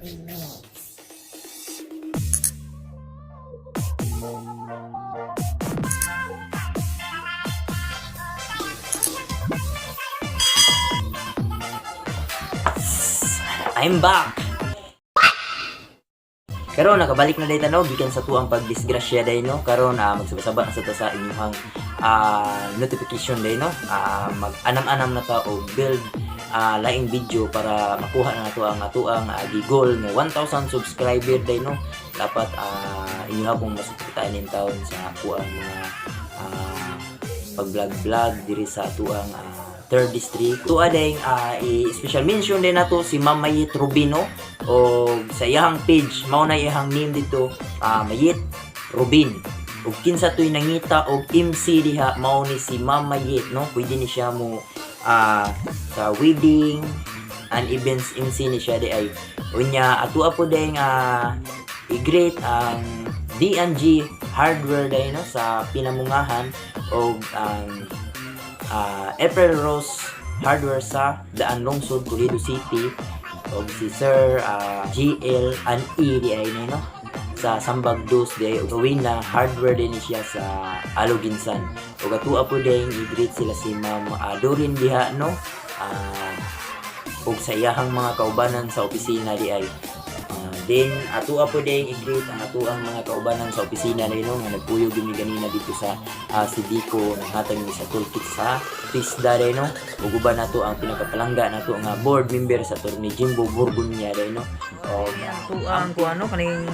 Minutes. I'm back! Karon nakabalik na day no, gikan sa tuang pagdisgrasya day no. Karon magsabasaba na sa ta sa inyong notification day no. Mag-anam-anam na ta og build laing video para makuha na nato ang atuang gi-goal nga 1,000 subscriber day no. Dapat inyo akong masuportahan nin taon sa akuang mga pag-vlog-vlog diri sa atuang third district. Tuwa din i-special mention din nato si Ma'am Mayit Rubino o sa iyahang page, mao na iyahang name dito, Mayit Rubin. Ug kinsa to'y nangita og MC diha, mao ni si Ma'am Mayit no. Pwede ni siya mo sa wedding and events MC ni siya di ay. Unya atua po din i-greet ang D&G Hardware day no sa Pinamungahan og ang April Rose Hardware sa Daan Lungsod, Toledo City og si Sir GL and E di ay no sa Sambag Dos di ay, ug Rowena Hardware din ni siya sa Aloginsan. Ug atua po din i-greet sila si Ma'am Doreen diha no ug sa iyahang mga kaubanan sa opisina di ay. Then atua po din i-greet ang atuang mga kaubanan sa opisina na no nga nagpuyog gyud mi ganina dito sa Sidico, naghatag mi sa toolkit sa TISDA day no. Ug uban nato ang pinakapalangga nato nga board member sa Attorney Jimbo Borgonya day no. Og ang ko ano kaning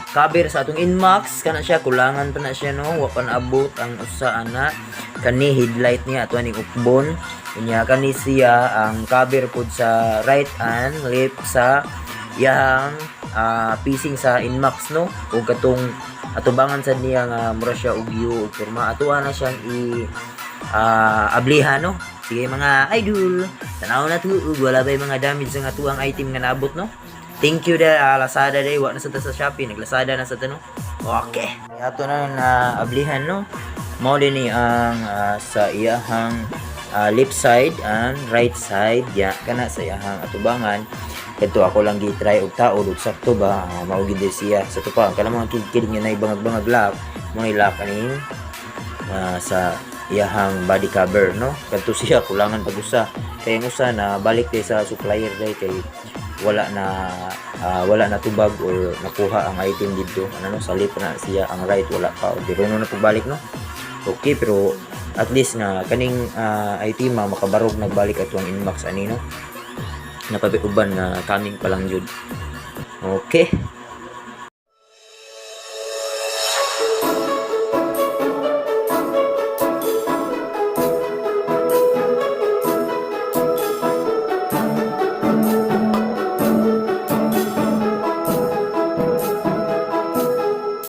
cover sa atong Inmax kana siya, kulangan pa na siya no, wa pa naabot ang usa ana kani headlight niya ato aning ukbon. Unya kani siya ang cover pod sa right and left sa iyang piecing sa Inmax no. Ug katong atubangan sad niya nga mura siya og U ug porma, atoa na siyang i ablihan no. Sige mga idol, tanaw na to ug wala bay mga damage ang atuang item nga naabot no. Thank you da Lazada day, wa na sa ta sa Shopee, naglasada na sa ta no. Okay, ato na na ablihan no. Mao din ni ang sa iyahang left side and right side ya kana sa iyahang atubangan. Kadto ako lang gi-try og taod og sakto ba, mao gid siya sa tupa ang kanang mga kidkid nga nay bangag-bangag lock mo ni lock aning sa iyahang body cover no. Kadto siya kulangan pag usa kay ang usa na balik day sa supplier day kay wala na tubag or nakuha ang item didto ano no, sa left na siya, ang right wala pa pero no na pagbalik no. Okay, pero at least nga kaning item makabarog nagbalik ato ang Inmax ani no, napabiuban nga coming pa lang jud. Okay.